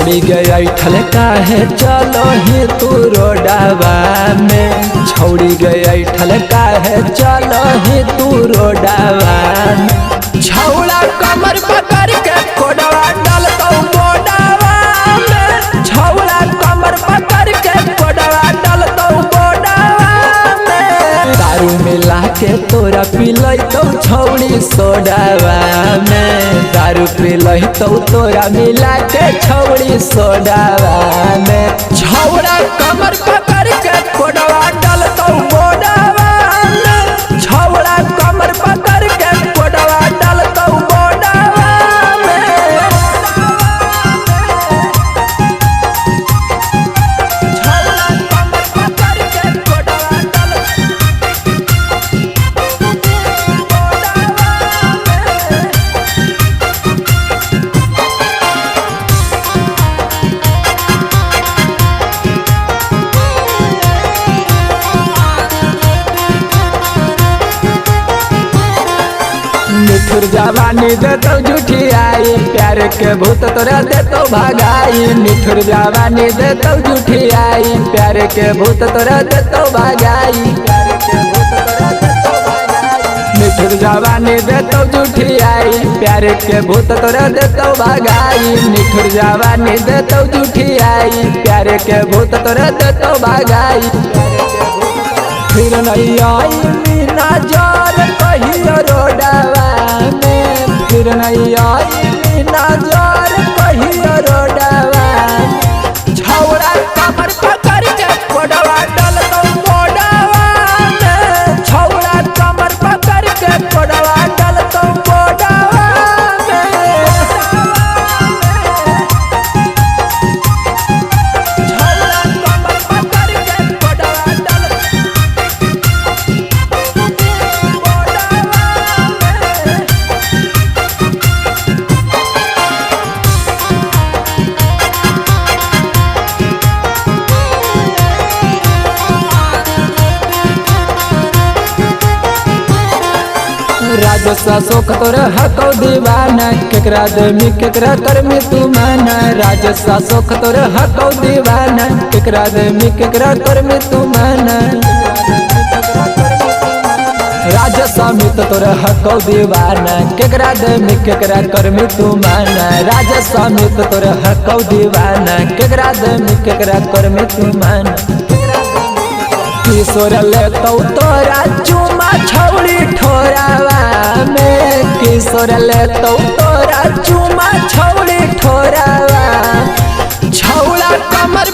छौड़ी गई ठल काहे चलो ही तू रोडावा में। छौड़ी गई ठल काहे चलो ही तू रोडावा में। छौड़ा कमर पकड़ के कोडवा डालतौ बोडावा में। छौड़ा कमर पकड़ के कोडवा डालतौ बोडावा में। दारू मिला के तोरा पिलैतौ छौड़ी सोडावा में। दारू पिलैतौ तोरा मिला के छौड़ी सोडावा में। छौड़ा कमर पकड़ के कोडवा डालतौ बोडावा में। छौड़ा कमर पकड़ के कोडवा डालतौ बोडावा में। छौड़ा कमर पकड़ के कोडवा डालतौ बोडावा में। निठुर जवानी देतौ झूठियाई, प्यार के भूत तोरा देतौ भगाई। निठुर जवानी देतौ झूठियाई, प्यार के भूत तोरा देतौ भगाई। निठुर जवानी देतौ झूठियाई, प्यार के भूत तोरा देतौ भगाई। निठुर जवानी देतौ झूठियाई, प्यार के भूत तोरा देतौ भगाई। फिर नहीं आई मीना जार कहियो रोडावा में। फिर नहीं आई मीना जार कहियो रोडावा में। छौड़ा कमर पकड़ के कोडवा डालतौ बोडावा में। छौड़ा कमर पकड़ के कोडवा डालतौ बोडावा में। छौड़ा कमर पकड़ के कोडवा डालतौ बोडावा में। राजस अशोक तोर हकौ दीवाना, केकरा देमी केकरा करमी तू माना। राजस अशोक तोर हकौ दीवाना, केकरा देमी केकरा करमी तू माना। राजस अमित तोर हकौ दीवाना, केकरा देमी केकरा करमी तू माना। राजस अमित तोर हकौ दीवाना, केकरा देमी केकरा करमी तू माना। किशोर लेतौ तोरा चुमा छौड़ी ठोरावा में। किशोर लेतौ तोरा चुमा छौड़ी ठोरावा। छौड़ा कमर